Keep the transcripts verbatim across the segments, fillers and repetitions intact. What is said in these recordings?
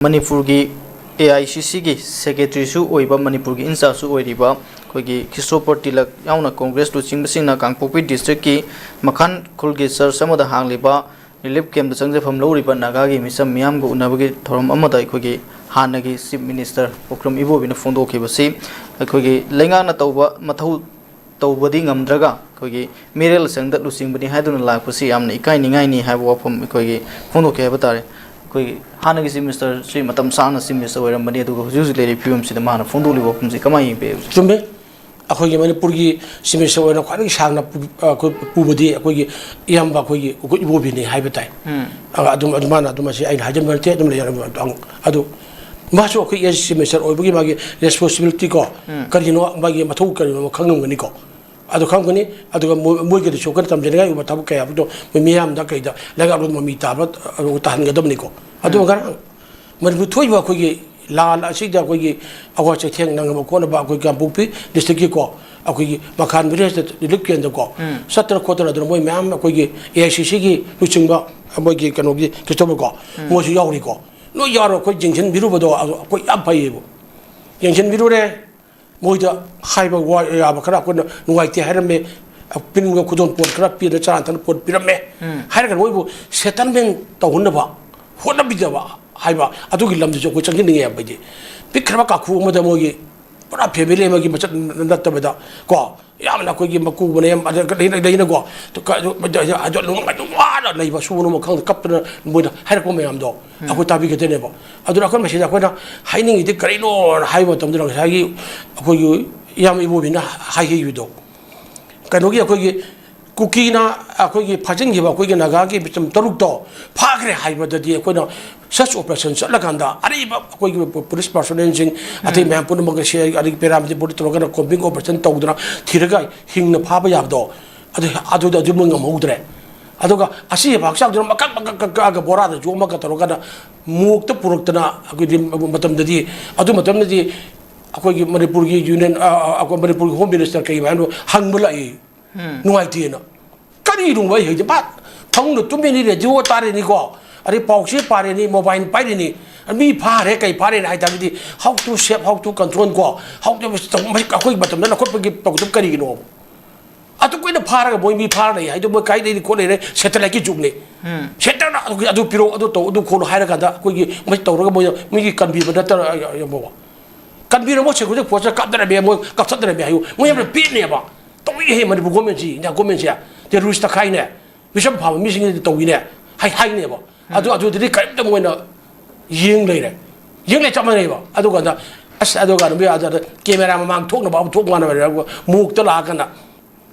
ꯃꯅꯤꯄꯨꯔꯒꯤ A I C ꯁꯤꯒꯤ ꯁꯦꯀ꯭ꯔꯦꯇꯔꯤꯁꯨ ꯑꯣꯏꯕ, ꯃꯅꯤꯄꯨꯔꯒꯤ ꯏꯟꯆꯥꯔꯖꯁꯨ ꯑꯣꯏꯔꯤꯕ ꯑꯩꯈꯣꯏꯒꯤ ꯈ꯭ꯔꯤꯁꯇꯣꯐꯔ ꯇꯤꯂꯛ ꯌꯥꯎꯅ ꯀꯣꯡꯒ꯭ꯔꯦꯁ ꯂꯨꯆꯤꯡꯕꯁꯤꯡꯅ ꯀꯥꯡꯄꯣꯛꯄꯤ ꯗꯤꯁꯇ꯭ꯔꯤꯛꯀꯤ ꯃꯈꯥꯟ ꯈꯨꯜꯒꯤ ꯆꯔꯆ ꯑꯃꯗ ꯍꯥꯡꯂꯤꯕ ꯔꯤꯂꯤꯐ ꯀꯦꯝꯞꯇ ꯆꯪꯖꯐꯝ ꯂꯧꯔꯤꯕ ꯅꯥꯒꯥꯒꯤ ꯃꯤꯆꯝ ꯃꯤꯌꯥꯝꯒ ꯎꯅꯕꯒꯤ ꯊꯧꯔꯝ ꯑꯃꯗ ꯑꯩꯈꯣꯏꯒꯤ ꯍꯥꯟꯅꯒꯤ ꯆꯤꯐ ꯃꯤꯅꯤꯁꯇꯔ ꯄꯣꯀ꯭ꯔꯝ ꯏꯕꯣꯕꯤꯅ ꯐꯣꯡꯗꯣꯛꯈꯤꯕꯁꯤ ꯑꯩꯈꯣꯏꯒꯤ ꯂꯩꯉꯥꯛꯅ ꯇꯧꯕ ꯃꯊꯧ ꯇꯧꯕꯗꯤ ꯉꯝꯗ꯭ꯔꯒ ꯑꯩꯈꯣꯏꯒꯤ ꯃꯤꯔꯦꯜ ꯆꯪꯗ ꯂꯨꯆꯤꯡꯕꯅꯤ ꯍꯥꯏꯗꯨꯅ ꯂꯥꯛꯄꯁꯤ ꯌꯥꯝꯅ ꯏꯀꯥꯏꯅꯤꯡꯉꯥꯏꯅꯤ ꯍꯥꯏꯕ ꯋꯥꯐꯝ ꯑꯩꯈꯣꯏꯒꯤ ꯐꯣꯡꯗꯣꯛꯀꯦ ꯍꯥꯏꯕ ꯇꯥꯔꯦ꯫ ꯑꯩꯈꯣꯏꯒꯤ ꯍꯥꯟꯅꯒꯤ ꯆꯤꯐ ꯃꯤꯅꯤꯁꯇꯔꯁꯤ ꯃꯇꯝ ꯁꯥꯡꯅ ꯆꯤꯐ ꯃꯤꯅꯤꯁꯇꯔ ꯑꯣꯏꯔꯝꯕꯅꯤ, ꯑꯗꯨꯒ ꯍꯧꯖꯤꯛ ꯍꯧꯖꯤꯛ ꯂꯩꯔꯤꯕ ꯐꯤꯕꯝꯁꯤꯗ ꯃꯥꯅ ꯐꯣꯡꯗꯣꯛꯂꯤꯕ ꯋꯥꯐꯝꯁꯤ ꯀꯃꯥꯏꯅ ꯌꯦꯡꯕꯤꯕ? ꯆꯨꯝꯃꯦ꯫ ꯑꯩꯈꯣꯏꯒꯤ ꯃꯅꯤꯄꯨꯔꯒꯤ ꯆꯤꯐ ꯃꯤꯅꯤꯁꯇꯔ ꯑꯣꯏꯅ ꯈ꯭ꯋꯥꯏꯗꯒꯤ ꯁꯥꯡꯅ ꯄꯨ-, ꯑꯩꯈꯣꯏ ꯄꯨꯕꯗꯤ ꯑꯩꯈꯣꯏꯒꯤ ꯏꯌꯥꯝꯕ ꯑꯩꯈꯣꯏꯒꯤ ꯑꯩꯈꯣꯏ ꯏꯕꯣꯕꯤꯅꯤ ꯍꯥꯏꯕ ꯇꯥꯏ꯫ ꯎꯝ꯫ ꯑ, ꯑꯗꯨꯝ, ꯑꯗꯨ ꯃꯥꯅ ꯑꯗꯨꯝ ꯑꯁꯤ ꯑꯩꯅ ꯍꯥꯏꯖꯟꯕ ꯅꯠꯇꯦ, ꯑꯗꯨꯝ ꯂꯩ-, ꯑꯗꯨ, ꯑꯗꯨ ꯃꯥꯁꯨ ꯑꯩꯈꯣꯏ ꯑꯦꯁ ꯆꯤꯐ ꯃꯤꯅꯤꯁꯇꯔ ꯑꯣꯏꯕꯒꯤ ꯃꯥꯒꯤ ꯔꯦꯁꯄꯣꯟꯁꯤꯕꯤꯂꯤꯇꯤ ꯀꯣ, ꯎꯝ꯫ ꯀꯔꯤꯅꯣ ꯃꯥꯒꯤ ꯃꯊꯧ ꯀꯔꯤꯅꯣ ꯈꯪꯉꯝꯒꯅꯤꯀꯣ꯫ ꯑꯗꯨ ꯈꯪꯒꯅꯤ꯫ ꯑꯗꯨꯒ ꯃꯣꯏ-, ꯃꯣꯏꯒꯤꯗꯁꯨ ꯑꯩꯈꯣꯏꯅ ꯇꯝꯖꯅꯤꯡꯉꯥꯏ ꯑꯣꯏꯕ ꯊꯕꯛ ꯀꯌꯥ ꯑꯗꯣ ꯃꯣꯏ ꯃꯤꯌꯥꯝꯗ ꯀꯩꯗ ꯂꯩꯉꯥꯛꯂꯣꯟ ꯃꯃꯤ ꯇꯥꯕ, ꯑ, ꯇꯥꯍꯟꯒꯗꯕꯅꯤꯀꯣ꯫ ꯑꯗꯨꯒ ꯎꯝ꯫ ꯉꯔꯥꯡ ꯃꯅꯤꯄꯨꯔ ꯊꯣꯛꯏꯕ ꯑꯩꯈꯣꯏꯒꯤ ꯂꯥꯟ ꯑꯁꯤꯗ ꯑꯩꯈꯣꯏꯒꯤ ꯑꯋꯥ ꯆꯩꯊꯦꯡ ꯅꯪꯅꯕ ꯈꯣꯠꯅꯕ ꯑꯩꯈꯣꯏ ꯀꯥꯡꯄꯣꯛꯄꯤ ꯗꯤꯁꯇ꯭ꯔꯤꯛꯀꯤꯀꯣ, ꯑꯩꯈꯣꯏꯒꯤ ꯃꯈꯥꯟ ꯚꯤꯂꯦꯖꯇ ꯔꯤꯂꯤꯐ ꯀꯦꯝꯞꯇꯀꯣ ꯎꯝ꯫ ꯆꯠꯇꯅ ꯈꯣꯠꯇꯅ ꯑꯗꯨꯅ ꯃꯣꯏ ꯃꯌꯥꯝ ꯑꯩꯈꯣꯏꯒꯤ ꯑꯦ ꯑꯥꯏ ꯁꯤ ꯁꯤꯒꯤ ꯂꯨꯆꯤꯡꯕ ꯃꯣꯏꯒꯤ ꯀꯩꯅꯣꯒꯤ ꯈ꯭ꯔꯤꯁꯇꯣꯐꯔꯀꯣ ꯎꯝ꯫ ꯃꯣꯏꯁꯨ ꯌꯥꯎꯔꯤꯀꯣ꯫ ꯂꯣꯏ ꯌꯥꯎꯔ ꯑꯩꯈꯣꯏ ꯌꯦꯡꯁꯤꯟꯕꯤꯔꯨꯕꯗꯣ ꯑꯗꯣ ꯑꯩꯈꯣꯏ ꯌꯥꯝ ꯐꯩꯌꯦꯕ꯫ ꯌꯦꯡꯁꯤꯟꯕꯤꯔꯨꯔꯦ꯫ ꯃꯣꯏꯗ ꯍꯥꯏꯕ ꯋꯥ ꯌꯥꯕ ꯈꯔ ꯑꯩꯈꯣꯏꯅ ꯅꯨꯡꯉꯥꯏꯇꯦ ꯍꯥꯏꯔꯝꯃꯦ, ꯄꯤꯅꯤꯡꯕ ꯈꯨꯗꯣꯜꯄꯣꯠ ꯈꯔ ꯄꯤꯗꯅ ꯆꯥꯅ ꯊꯛꯅ ꯄꯣꯠ ꯄꯤꯔꯝꯃꯦ ꯎꯝ꯫ ꯍꯥꯏꯔꯒ ꯃꯣꯏꯕꯨ ꯁꯦꯇꯜꯃꯦꯟ ꯇꯧꯍꯟꯅꯕ ꯍꯣꯠꯅꯕꯤꯗꯕ ꯍꯥꯏꯕ ꯑꯗꯨꯒꯤ ꯂꯝꯗꯨꯁꯨ ꯑꯩꯈꯣꯏ ꯆꯪꯁꯤꯟꯅꯤꯡꯉꯦ ꯍꯥꯏꯕ ꯑꯩꯗꯤ꯫ ꯄꯤꯛꯈ꯭ꯔꯕ ꯀꯥꯈꯨ ꯑꯃꯗ ꯃꯣꯏꯒꯤ ꯄꯨꯔꯥ ꯐꯦꯃꯤꯂꯤ ꯑꯃꯒꯤ ꯃꯆꯠ ꯅꯠꯇꯕꯗ ꯀꯣ, ꯌꯥꯝꯅ ꯑꯩꯈꯣꯏꯒꯤ ꯃꯀꯨ ꯃꯅꯦꯝ ꯑꯗ ꯂꯩꯅ, ꯂꯩꯅꯀꯣ, ꯑꯗꯨ ꯅꯨꯡꯉꯥꯏ-, ꯅꯨꯡꯉꯥꯏꯅ ꯂꯩꯕ, ꯁꯨꯕ ꯅꯣꯝꯕ ꯈꯪꯗ ꯀꯞꯇꯅ ꯃꯣꯏꯅ ꯍꯥꯏꯔꯛꯄ ꯃꯌꯥꯝꯗꯣ ꯎꯝ꯫ ꯑꯩꯈꯣꯏ ꯇꯥꯕꯤꯒꯗꯣꯏꯅꯦꯕ꯫ ꯑꯗꯨꯅ ꯑꯩꯈꯣꯏ ꯃꯁꯤꯗ ꯑꯩꯈꯣꯏꯅ ꯍꯥꯏꯅꯤꯡꯉꯤꯗꯤ ꯀꯔꯤꯅꯣꯅ ꯍꯥꯏꯕ ꯃꯇꯝꯗ ꯉꯁꯥꯏꯒꯤ ꯑꯩꯈꯣꯏꯒꯤ ꯏꯌꯥꯝꯕ ꯏꯕꯣꯕꯤꯅ ꯍꯥꯏꯈꯤꯕꯗꯣ, ꯀꯩꯅꯣꯒꯤ ꯑꯩꯈꯣꯏꯒꯤ ꯀꯨꯀꯤꯅ ꯑꯩꯈꯣꯏꯒꯤ ꯐꯥꯖꯤꯟꯈꯤꯕ ꯑꯩꯈꯣꯏꯒꯤ ꯅꯥꯒꯥꯒꯤ ꯃꯤꯆꯝ ꯇꯔꯨꯛꯇꯣ ꯐꯥꯈ꯭ꯔꯦ ꯍꯥꯏꯕꯗꯗꯤ ꯑꯩꯈꯣꯏꯅ search operation ꯆꯠꯂꯀꯥꯟꯗ ꯑꯔꯤꯕ ꯑꯩꯈꯣꯏꯒꯤ ꯄꯨ-, ꯄꯨꯂꯤꯁ ꯄꯥꯔꯁꯣꯅꯦꯜꯁꯤꯡ ꯑꯇꯩ ꯎꯝ꯫ ꯃꯌꯥꯝ ꯄꯨꯝꯅꯃꯛ ꯑꯁꯤ ꯑꯩ ꯑꯗꯒꯤ ꯄꯦꯔꯥꯃꯤꯂꯤꯇꯔꯤ ꯄꯨꯂꯤꯁ ꯇꯧꯔꯒꯅ combing operation ꯇꯧꯗꯅ ꯊꯤꯔꯒ ꯍꯤꯡꯅ ꯐꯥꯕ ꯌꯥꯕꯗꯣ ꯑꯗꯨ, ꯑꯗꯨꯗ ꯑꯗꯨꯃꯛ ꯉꯝꯍꯧꯗ꯭ꯔꯦ꯫ ꯑꯗꯨꯒ ꯑꯁꯤ ꯍꯛꯆꯥꯡꯗꯨꯅ ꯃꯀꯛ ꯃꯀꯛ ꯀꯛ ꯀꯛꯑꯒ ꯕꯣꯔꯥꯗ ꯌꯣꯝꯃꯒ ꯇꯧꯔꯒꯅ ꯃꯣꯛꯇ ꯄꯨꯔꯛꯇꯅ ꯑꯩꯈꯣꯏꯗꯤ ꯃꯇꯝꯗꯗꯤ, ꯑꯗꯨ ꯃꯇꯝꯗꯗꯤ ꯑꯩꯈꯣꯏꯒꯤ ꯃꯅꯤꯄꯨꯔꯒꯤ ꯌꯨꯅꯤꯌꯟ, ꯑ, ꯑ, ꯑꯩꯈꯣꯏ ꯃꯅꯤꯄꯨꯔꯒꯤ ꯍꯣꯝ ꯃꯤꯅꯤꯁꯇꯔ ꯀꯩ ꯍꯥꯏꯅꯣ ꯍꯪꯕ ꯂꯥꯛꯏ꯫ ꯎꯝ꯫ ꯅꯨꯡꯉꯥꯏꯇꯦꯅ꯫ ꯀꯔꯤꯅꯣ ꯑꯩ ꯍꯧꯖꯤꯛ ꯃꯥ ꯐꯃꯨꯡꯗ ꯇꯨꯝꯃꯤꯅꯤ, ꯔꯦꯗꯤꯑꯣ ꯇꯥꯔꯤꯅꯤꯀꯣ, ꯑꯗꯩ ꯄꯥꯎꯆꯦ ꯄꯥꯔꯤꯅꯤ, ꯃꯣꯕꯥꯏꯜ ꯄꯥꯏꯔꯤꯅꯤ, ꯃꯤ ꯐꯥꯔꯦ, ꯀꯩ ꯐꯥꯔꯦꯅ ꯍꯥꯏ ꯇꯥꯔꯒꯗꯤ, how to save, how to control ꯀꯣ, how to, ꯑꯩꯈꯣꯏ ꯃꯇꯝꯗ ꯂꯧꯈꯠꯄꯒꯤ ꯇꯧꯒꯗꯕ ꯀꯔꯤꯒꯤꯅꯣ? ꯑꯗꯨ ꯀꯨꯏꯅ ꯐꯥꯔꯒ ꯃꯣꯏ ꯃꯤ ꯐꯥꯔ ꯂꯩ ꯍꯥꯏꯗꯣ, ꯃꯣꯏ ꯀꯥꯏꯗꯩꯗꯤ ꯈꯣꯠ ꯂꯩꯔꯦ, ꯁꯦꯇꯦꯂꯥꯏꯠꯀꯤ ꯖꯨꯒꯅꯤ꯫ ꯁꯦꯟꯇꯔꯅ ꯑꯗꯨ, ꯑꯗꯨ ꯄꯤꯔꯛꯑꯣ, ꯑꯗꯨ ꯇꯧ, ꯑꯗꯨ ꯈꯣꯠꯂꯣ ꯍꯥꯏꯔ ꯀꯥꯟꯗ ꯑꯩꯈꯣꯏꯒꯤ ꯃꯣꯏ ꯇꯧꯔꯒ ꯃꯣꯏ, ꯃꯤꯒꯤ ꯀꯟꯕꯤꯕ ꯅꯠꯇꯅ, ꯌꯥꯝꯕꯣꯕ꯫ ꯀꯟꯕꯤꯔꯝꯃꯣ, ꯁꯦꯀꯨꯔꯤꯇꯤ ꯐꯣꯔꯁꯇ ꯀꯥꯞꯊꯔꯝꯃꯦ, ꯃꯣꯏ ꯀꯥꯞꯊꯠꯅꯔꯝꯃꯦ ꯍꯥꯏꯌꯨ꯫ ꯃꯣꯏ ꯌꯥꯝꯅ ꯄꯦꯠꯅꯦꯕ꯫ ꯇꯧꯏꯍꯦ, ꯃꯅꯤꯄꯨꯔ ꯒꯣꯔꯃꯦꯟꯁꯤ, ꯏꯟꯗꯤꯌꯥ ꯒꯣꯔꯃꯦꯟꯁꯦ꯫ ꯇꯦꯔꯣꯔꯤꯁꯇ ꯈꯥꯏꯅꯦ, ꯃꯤꯆꯝ ꯐꯥꯕ ꯃꯤꯁꯤꯡꯁꯤꯗꯤ ꯇꯧꯏꯅꯦ ꯍꯥꯏ, ꯍꯥꯏꯅꯦꯕ꯫ ꯑꯗꯨ, ꯑꯗꯨꯗꯗꯤ ꯀꯔꯤꯝꯇ ꯃꯣꯏꯅ ꯌꯦꯡ ꯂꯩꯔꯦ꯫ ꯌꯦꯡ ꯂꯩ ꯆꯞ ꯃꯥꯟꯅꯩꯕ꯫ ꯑꯗꯨꯀꯥꯟꯗ, ꯑꯁ, ꯑꯗꯨꯀꯥꯟꯗ ꯃꯤ ꯑꯗꯨꯗ ꯀꯦꯃꯦꯔꯥ ꯃꯃꯥꯡ ꯊꯣꯛꯅꯕ ꯑꯃ ꯊꯣꯛ ꯃꯥꯟꯅꯕ ꯃꯣꯛꯇ ꯂꯥꯛꯑꯀꯥꯟꯗ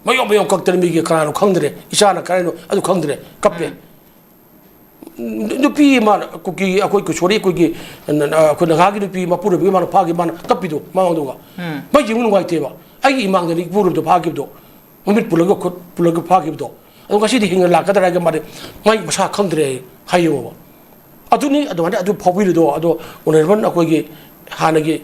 ꯃꯌꯣꯝ ꯃꯌꯣꯝ ꯀꯛꯇꯅ ꯃꯤꯒꯤ ꯀꯅꯥꯅꯣ ꯈꯪꯗ꯭ꯔꯦ, ꯏꯆꯥꯅ ꯀꯔꯤꯅꯣ ꯑꯗꯨ ꯈꯪꯗ꯭ꯔꯦ, ꯀꯞꯄꯦ꯫ ꯅꯨꯄꯤ ꯑꯃ ꯀꯨꯀꯤ, ꯑꯩꯈꯣꯏ ꯀꯨ-, ꯁꯣꯔꯤ, ꯑꯩꯈꯣꯏꯒꯤ, ꯑꯩꯈꯣꯏ ꯅꯥꯒꯥꯒꯤ ꯅꯨꯄꯤ ꯃꯄꯨꯔꯣꯏꯕꯒꯤ ꯃꯥꯅ ꯐꯥꯈꯤ, ꯃꯥꯅ ꯀꯞꯄꯤꯗꯣ ꯃꯃꯥꯡꯗꯨꯒ꯫ ꯃꯥ ꯌꯦꯡꯕ ꯅꯨꯡꯉꯥꯏꯇꯦꯕ꯫ ꯑꯩꯒꯤ ꯏꯃꯥꯡꯗꯅꯤ ꯏꯄꯨꯔꯣꯏꯕꯗꯣ ꯐꯥꯈꯤꯕꯗꯣ, ꯃꯃꯤꯠ ꯄꯨꯜꯂꯒ, ꯈꯨꯠ ꯄꯨꯜꯂꯒ ꯐꯥꯈꯤꯕꯗꯣ꯫ ꯑꯗꯣ ꯉꯁꯤꯗꯤ ꯍꯤꯡꯅ ꯂꯥꯛꯀꯗ꯭ꯔꯥ ꯍꯥꯏꯔꯒ ꯃꯥꯗꯤ ꯃꯥꯒꯤ ꯃꯁꯥ ꯈꯪꯗ꯭ꯔꯦ ꯍꯥꯏ ꯌꯦꯡꯉꯣꯕ꯫ ꯑꯗꯨꯅꯤ, ꯑꯗꯨꯃꯥꯏꯅ ꯑꯗꯨ ꯐꯥꯎꯕꯤꯔꯤꯗꯣ, ꯑꯗꯣ ꯑꯣꯅꯔꯦꯕꯜ ꯑꯩꯈꯣꯏꯒꯤ ꯍꯥꯟꯅꯒꯤ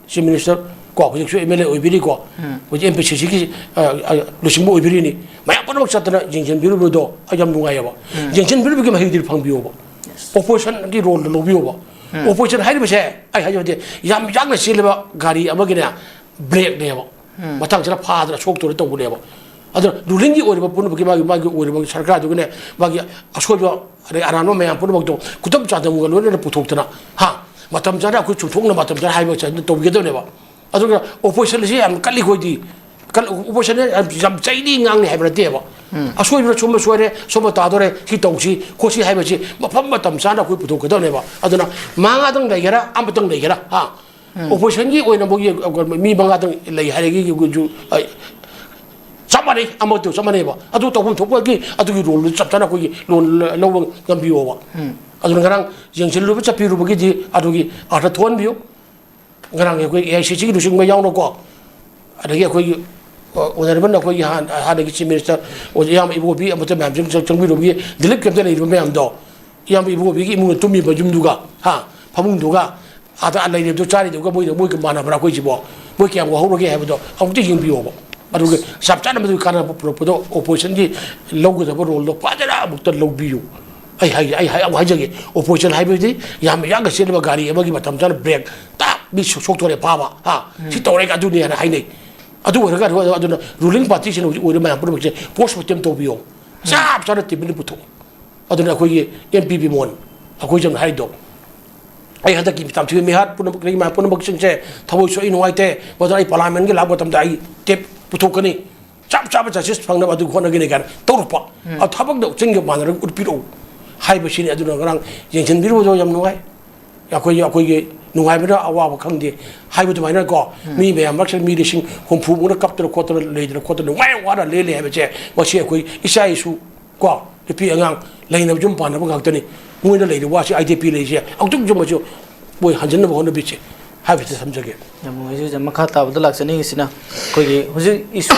ꯆꯤꯐ ꯃꯤꯅꯤꯁꯇꯔ ꯀꯣ, ꯍꯧꯖꯤꯛꯁꯨ ꯑꯦꯝ ꯑꯦꯜ ꯑꯦ ꯑꯣꯏꯕꯤꯔꯤꯀꯣ, ꯎꯝ꯫ ꯍꯧꯖꯤꯛ ꯑꯦꯝ ꯄꯤ ꯁꯤ ꯁꯤꯒꯤ, ꯑ, ꯑ, ꯂꯨꯆꯤꯡꯕ ꯑꯣꯏꯕꯤꯔꯤꯅꯤ, ꯃꯌꯥꯝ ꯄꯨꯝꯅꯃꯛ ꯆꯠꯇꯅ ꯌꯦꯡꯁꯤꯟꯕꯤꯔꯨꯕꯗꯣ ꯑꯩ ꯌꯥꯝ ꯅꯨꯡꯉꯥꯏꯌꯦꯕ꯫ ꯎꯝ꯫ ꯌꯦꯡꯁꯤꯟꯕꯤꯔꯨꯕꯒꯤ ꯃꯍꯩꯗꯨꯗꯤ ꯐꯪꯕꯤꯌꯣꯕ꯫ ꯌꯦꯁ꯫ ꯑꯣꯄꯣꯖꯤꯁꯟꯒꯤ ꯔꯣꯜꯗꯣ ꯂꯧꯕꯤꯌꯣꯕ꯫ ꯎꯝ꯫ ꯑꯣꯄꯣꯖꯤꯁꯟ ꯍꯥꯏꯔꯤꯕꯁꯦ ꯑꯩ ꯍꯥꯏꯖꯕꯗꯤ ꯌꯥꯝ ꯌꯥꯡꯅ ꯆꯦꯜꯂꯤꯕ ꯒꯥꯔꯤ ꯑꯃꯒꯤꯅꯦ ꯕ꯭ꯔꯦꯛꯅꯦꯕ꯫ ꯎꯝ꯫ ꯃꯇꯥꯡꯁꯤꯗ ꯐꯥꯗꯅ ꯁꯣꯛꯇꯣꯔꯦ ꯇꯧꯕꯅꯦꯕ꯫ ꯑꯗꯨꯅ ꯔꯨꯂꯤꯡꯒꯤ ꯑꯣꯏꯔꯤꯕ ꯄꯨꯝꯅꯃꯛꯀꯤ ꯃꯥꯒꯤ, ꯃꯥꯒꯤ ꯑꯣꯏꯔꯤꯕ ꯁꯔꯀꯥꯔꯗꯨꯒꯤꯅꯦ, ꯃꯥꯒꯤ ꯑꯁꯣꯏꯕ ꯑꯗꯩ ꯑꯔꯥꯟꯕ ꯃꯌꯥꯝ ꯄꯨꯝꯅꯃꯛꯇꯣ ꯈꯨꯗꯝ ꯆꯥꯡꯗꯝꯒ ꯂꯣꯏꯅꯅ ꯄꯨꯊꯣꯛꯇꯅ, ꯍꯥ, ꯃꯇꯝ ꯆꯥꯅ ꯑꯩꯈꯣꯏ ꯆꯨꯝꯊꯣꯛꯅ ꯃꯇꯝ ꯆꯥꯅ ꯍꯥꯏꯕ ꯆꯥꯡꯗ ꯇꯧꯕꯤꯒꯗꯕꯅꯦꯕ꯫ ꯑꯗꯨꯒ ꯑꯣꯄꯣꯖꯤꯁꯟ ꯑꯁꯤ ꯌꯥꯝ ꯀꯜꯂꯤ ꯑꯩꯈꯣꯏꯗꯤ꯫ ꯀꯜ-, ꯑꯣꯄꯣꯖꯤꯁꯟ ꯌꯥꯝ, ꯌꯥꯝ ꯆꯩꯅꯤ ꯉꯥꯡꯅꯤ ꯍꯥꯏꯕ ꯅꯠꯇꯦꯕ꯫ ꯎꯝ꯫ ꯑꯁꯣꯏꯕꯅ ꯁꯣꯝꯕ ꯁꯣꯏꯔꯦ, ꯁꯣꯝꯕ ꯇꯥꯗꯣꯔꯦ, ꯁꯤ ꯇꯧꯁꯤ ꯈꯣꯠꯁꯤ ꯍꯥꯏꯕꯁꯤ ꯃꯐꯝ ꯃꯇꯝ ꯆꯥꯅ ꯑꯩꯈꯣꯏ ꯄꯨꯊꯣꯛꯀꯗꯕꯅꯦꯕ꯫ ꯑꯗꯨꯅ ꯃꯉꯥꯗꯪ ꯂꯩꯒꯦꯔꯥ, ꯑꯃꯇꯪ ꯂꯩꯒꯦꯔꯥ, ꯍꯥ? ꯎꯝ꯫ ꯑꯣꯄꯣꯖꯤꯁꯟꯒꯤ ꯑꯣꯏꯅ ꯃꯣꯏꯒꯤ ꯃꯤ ꯃꯉꯥꯗꯪ ꯂꯩ ꯍꯥꯏꯔꯒ ꯑꯩꯈꯣꯏꯁꯨ, ꯑ, ꯆꯞ ꯃꯥꯟꯅꯩ, ꯑꯃꯠꯇ ꯆꯞ ꯃꯥꯟꯅꯩꯕ꯫ ꯑꯗꯨ ꯇꯧꯐꯝ ꯊꯣꯛꯄꯒꯤ ꯑꯗꯨꯒꯤ ꯔꯣꯜꯗꯨ ꯆꯞ ꯆꯥꯅ ꯑꯩꯈꯣꯏꯒꯤ ꯂꯣꯟ ꯂꯧꯕ ꯉꯝꯕꯤꯌꯣꯕ꯫ ꯎꯝ꯫ ꯑꯗꯨꯅ ꯉꯔꯥꯡ ꯌꯦꯡꯁꯤꯜꯂꯨꯕ ꯆꯠꯄꯤꯔꯨꯕꯒꯤꯗꯤ ꯑꯗꯨꯒꯤ ꯑꯥꯔꯊ ꯊꯣꯛꯍꯟꯕꯤꯌꯨ꯫ ꯉꯔꯥꯡꯒꯤ ꯑꯩꯈꯣꯏ ꯑꯦ ꯑꯥꯏ ꯁꯤ ꯁꯤꯒꯤ ꯂꯨꯆꯤꯡꯕ ꯌꯥꯎꯅꯀꯣ, ꯑꯗꯒꯤ ꯑꯩꯈꯣꯏꯒꯤ, ꯑ, ꯑꯣꯅꯔꯦꯕꯜ ꯑꯩꯈꯣꯏꯒꯤ ꯍꯥꯟ-, ꯍꯥꯟꯅꯒꯤ ꯆꯤꯐ ꯃꯤꯅꯤꯁꯇꯔ ꯑꯣꯖꯥ ꯏꯌꯥꯝꯕ ꯏꯕꯣꯕꯤ ꯑꯃꯠꯇ ꯃꯌꯥꯝꯁꯤꯡ ꯆꯪ-, ꯆꯪꯕꯤꯔꯨꯕꯒꯤ ꯗꯤꯂꯤꯞ ꯀꯦꯝꯞꯇ ꯂꯩꯔꯤꯕ ꯃꯌꯥꯝꯗꯣ, ꯏꯌꯥꯝꯕ ꯏꯕꯣꯕꯤꯒꯤ ꯏꯃꯨꯡꯗ ꯇꯨꯝꯃꯤꯕ ꯌꯨꯝꯗꯨꯒ, ꯍꯥ, ꯐꯃꯨꯡꯗꯨꯒ, ꯑꯥꯗ ꯂꯩꯔꯤꯕꯗꯨ ꯆꯥꯔꯤꯗꯨꯒ ꯃꯣꯏꯗ, ꯃꯣꯏꯒ ꯃꯥꯟꯅꯕ꯭ꯔꯥ ꯑꯩꯈꯣꯏꯁꯤꯕꯣ? ꯃꯣꯏ ꯀꯌꯥꯝ ꯋꯥꯍꯧꯔꯒꯦ ꯍꯥꯏꯕꯗꯣ ꯑꯃꯨꯛꯇ ꯌꯦꯡꯕꯤꯌꯣꯕ꯫ ꯑꯗꯨꯒ ꯆꯞ ꯆꯥꯅ ꯃꯗꯨꯒꯤ ꯀꯥꯟꯅꯕ ꯄꯨꯔꯛꯄꯗꯣ ꯑꯣꯄꯣꯖꯤꯁꯟꯒꯤ ꯂꯧꯒꯗꯕ ꯔꯣꯜꯗꯣ ꯐꯖꯅ ꯑꯃꯨꯛꯇ ꯂꯧꯕꯤꯌꯨ꯫ ꯑꯩ ꯍꯥꯏ ꯑꯩ ꯍꯥꯏ ꯑꯃꯨꯛ ꯍꯥꯏꯖꯒꯦ, ꯑꯣꯄꯣꯖꯤꯁꯟ ꯍꯥꯏꯕꯗꯤ ꯌꯥꯝ ꯌꯥꯡꯅ ꯆꯦꯜꯂꯤꯕ ꯒꯥꯔꯤ ꯑꯃꯒꯤ ꯃꯇꯝ ꯆꯥꯅ ꯕ꯭ꯔꯦꯛ ꯇꯥꯛ ꯃꯤ ꯁꯣꯛ- ꯁꯣꯛꯇꯣꯔꯦ ꯐꯥꯕ ꯍꯥ, ꯁꯤ ꯇꯧꯔꯦ ꯑꯗꯨꯅꯤ ꯍꯥꯏꯅ ꯍꯥꯏꯅꯩ꯫ ꯑꯗꯨ ꯑꯣꯏꯔꯒ ꯑꯗꯨ- ꯑꯗꯨꯅ ꯔꯨꯂꯤꯡ ꯄꯥꯔꯇꯤꯁꯤꯅ ꯍꯧꯖꯤꯛ ꯑꯣꯏꯔꯤꯕ ꯃꯌꯥꯝ ꯄꯨꯝꯅꯃꯛꯁꯦ ꯄꯣꯁ ꯃꯣꯔꯇꯦꯝ ꯇꯧꯕꯤꯌꯣ, ꯆꯞ ꯆꯥꯅ ꯇꯤꯝꯗ ꯄꯨꯊꯣꯛꯑꯣ꯫ ꯑꯗꯨꯅ ꯑꯩꯈꯣꯏꯒꯤ ꯑꯦꯝ ꯄꯤ ꯕꯤꯃꯣꯟ, ꯑꯩꯈꯣꯏ ꯁꯝꯅ ꯍꯥꯏꯔꯤꯗꯣ, ꯑꯩ ꯍꯟꯗꯛꯀꯤ ꯇꯥꯝꯊꯣꯏ ꯃꯤꯍꯥꯠ ꯄꯨꯝꯅꯃꯛ, ꯀꯔꯤ ꯃꯌꯥꯝ ꯄꯨꯝꯅꯃꯛꯁꯤꯡꯁꯦ ꯊꯃꯣꯏ ꯁꯣꯛꯏ, ꯅꯨꯡꯉꯥꯏꯇꯦ, ꯃꯗꯨꯅ ꯑꯩ ꯄꯥꯔꯂꯥꯃꯦꯟꯒꯤ ꯂꯥꯛꯄ ꯃꯇꯝꯗ ꯑꯩ ꯇꯦꯞ ꯄꯨꯊꯣꯛꯀꯅꯤ, ꯆꯞ ꯆꯥꯕ ꯖꯁꯇꯤꯁ ꯐꯪꯅꯕ ꯑꯗꯨ ꯍꯣꯠꯅꯒꯅꯤ ꯀꯥꯏꯅ ꯇꯧꯔꯛꯄ꯫ ꯑꯗꯨ ꯊꯕꯛꯇ ꯆꯤꯟꯒ ꯃꯥꯟꯅꯔꯒ ꯎꯠꯄꯤꯔꯛꯎ ꯍꯥꯏꯕꯁꯤꯅꯤ꯫ ꯑꯗꯨꯅ ꯉꯔꯥꯡ ꯌꯦꯡꯁꯤꯟꯕꯤꯔꯨꯕꯗꯣ ꯌꯥꯝ ꯅꯨꯡꯉꯥꯏ꯫ ꯑꯩꯈꯣꯏꯒꯤ ꯑꯩꯈꯣꯏꯒꯤ ꯅꯨꯡꯉꯥꯏꯕꯅ ꯑꯋꯥꯕ ꯈꯪꯗꯦ ꯍꯥꯏꯕ ꯑꯗꯨꯃꯥꯏꯅꯀꯣ, ꯃꯤ ꯃꯌꯥꯝ ꯃꯔꯛꯁꯤꯗ ꯃꯤ ꯂꯤꯁꯤꯡ ꯍꯨꯝꯐꯨꯃꯨꯛꯅ ꯀꯞꯇꯅ ꯈꯣꯠꯇꯅ ꯂꯩꯗꯅ ꯈꯣꯠꯇꯅ ꯅꯨꯡꯉꯥꯏ ꯋꯥꯅ ꯂꯦꯜꯂꯤ ꯍꯥꯏꯕꯁꯦ, ꯃꯁꯤ ꯑꯩꯈꯣꯏ ꯏꯆꯥ ꯏꯁꯨ ꯀꯣ, ꯅꯨꯄꯤ ꯑꯉꯥꯡ ꯂꯩꯅꯕ, ꯌꯨꯝ ꯄꯥꯟꯅꯕ ꯉꯥꯛꯇꯅꯤ꯫ ꯃꯣꯏꯅ ꯂꯩꯔꯤꯕ ꯋꯥꯁꯤ ꯑꯥꯏ ꯗꯤ ꯄꯤ ꯂꯩꯔꯤꯁꯦ ꯑꯃꯨꯛꯇꯪ ꯆꯨꯝꯕꯁꯨ ꯃꯣꯏ ꯍꯟꯖꯤꯟꯅꯕ ꯍꯣꯠꯅꯕꯤꯁꯦ ꯍꯥꯏꯕꯁꯤ ꯊꯝꯖꯒꯦ꯫ ꯌꯥꯝ ꯅꯨꯡꯉꯥꯏꯖꯩ ꯑꯣꯖꯥ꯫ ꯃꯈꯥ ꯇꯥꯕꯗ ꯂꯥꯛꯆꯅꯤꯡꯉꯤꯁꯤꯅ ꯑꯩꯈꯣꯏꯒꯤ ꯍꯧꯖꯤꯛ ꯏꯁꯨ